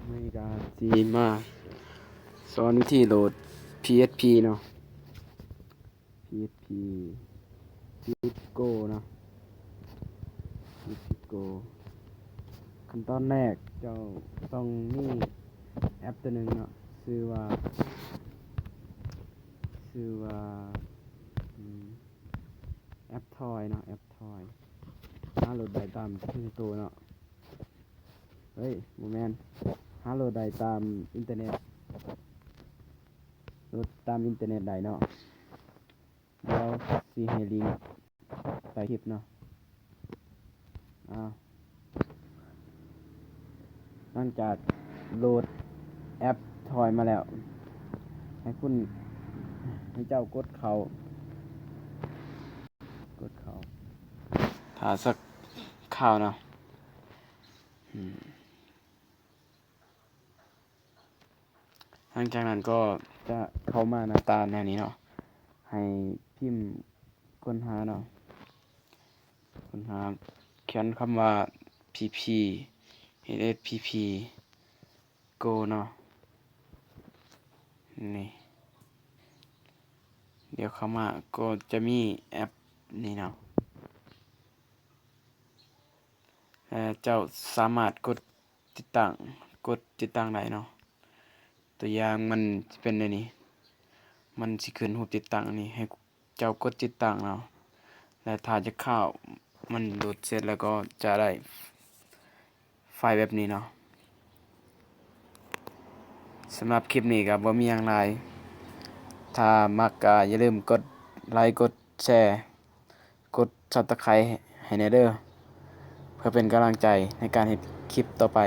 ມື້ນີ້ກະຊິມາສອນວິທີໂຫຼດ ພີເອັດພີ ເນາະ ພີເອັດພີ Git Go ເນາະ Git Go. ຂັ້ນຕອນແລກເຈົ້າຕ້ອງມີແອັບຕົວໜຶ່ງເນາະ ຊື່ວ່າ ຊື່ວ່າ ອືມ ແອັບທອຍເນາະ ແອັບທອຍ ຫາໂຫຼດໄດ້ຕາມ Play Store ເນາະ ເອີຍ ບໍ່ແມ່ນ ຫາໂຫຼດໄດ້ຕາມອິນເຕີເນັດ ໂຫຼດຕາມອິນເຕີເນັດໄດ້ເນາະ. ດຽວຊິໃຫ້ລິງໃຕ້ຄລິບເນາະ. ອ້າວ ຫຼັງຈາກໂຫຼດແອັບທອຍມາແລ້ວ ໃຫ້ຄຸນ ໃຫ້ເຈົ້າກົດເຂົ້າ ກົດເຂົ້າ ຖ້າສັກຄາວເນາະ. ອືມ ຫຼັງຈາກນັ້ນກໍຈະເຂົ້າມາໜ້າຕາແນວນີ້ເນາະ ໃຫ້ພິມຄົ້ນຫາເນາະ ຄົ້ນຫາ ຂຽນຄຳວ່າ ພີພີ ເອັດເອັສພີພີ ໂກ ເນາະ ນີ້ ດຽວເຂົ້າມາກໍຈະມີແອັບນີ້ເນາະ ແລະ ເຈົ້າສາມາດກົດຕິດຕັ້ງ ກົດຕິດຕັ້ງໄດ້ເນາະ. ຕົວຢ່າງມັນຊິເປັນແນວນີ້ ມັນຊິຂຶ້ນຮູບຕິດຕັ້ງນີ້ ໃຫ້ເຈົ້າກົດຕິດຕັ້ງເນາະ ແລະ ຖ້າຈະຄາວມັນໂຫຼດເສັດແລ້ວກໍຈະໄດ້ໄຟລ໌ແບບນີ້ເນາະ. ສຳລັບຄລິບນີ້ກໍບໍ່ມີຫຍັງຫຼາຍ ຖ້າມັກກໍຢ່າລືມກົດໄລ ກົດແຊ ກົດ Subscribe ໃຫ້ແດ່ເດີ ເພື່ອເປັນກຳລັງໃຈໃນການເຮັດຄລິບຕໍ່ໄປ.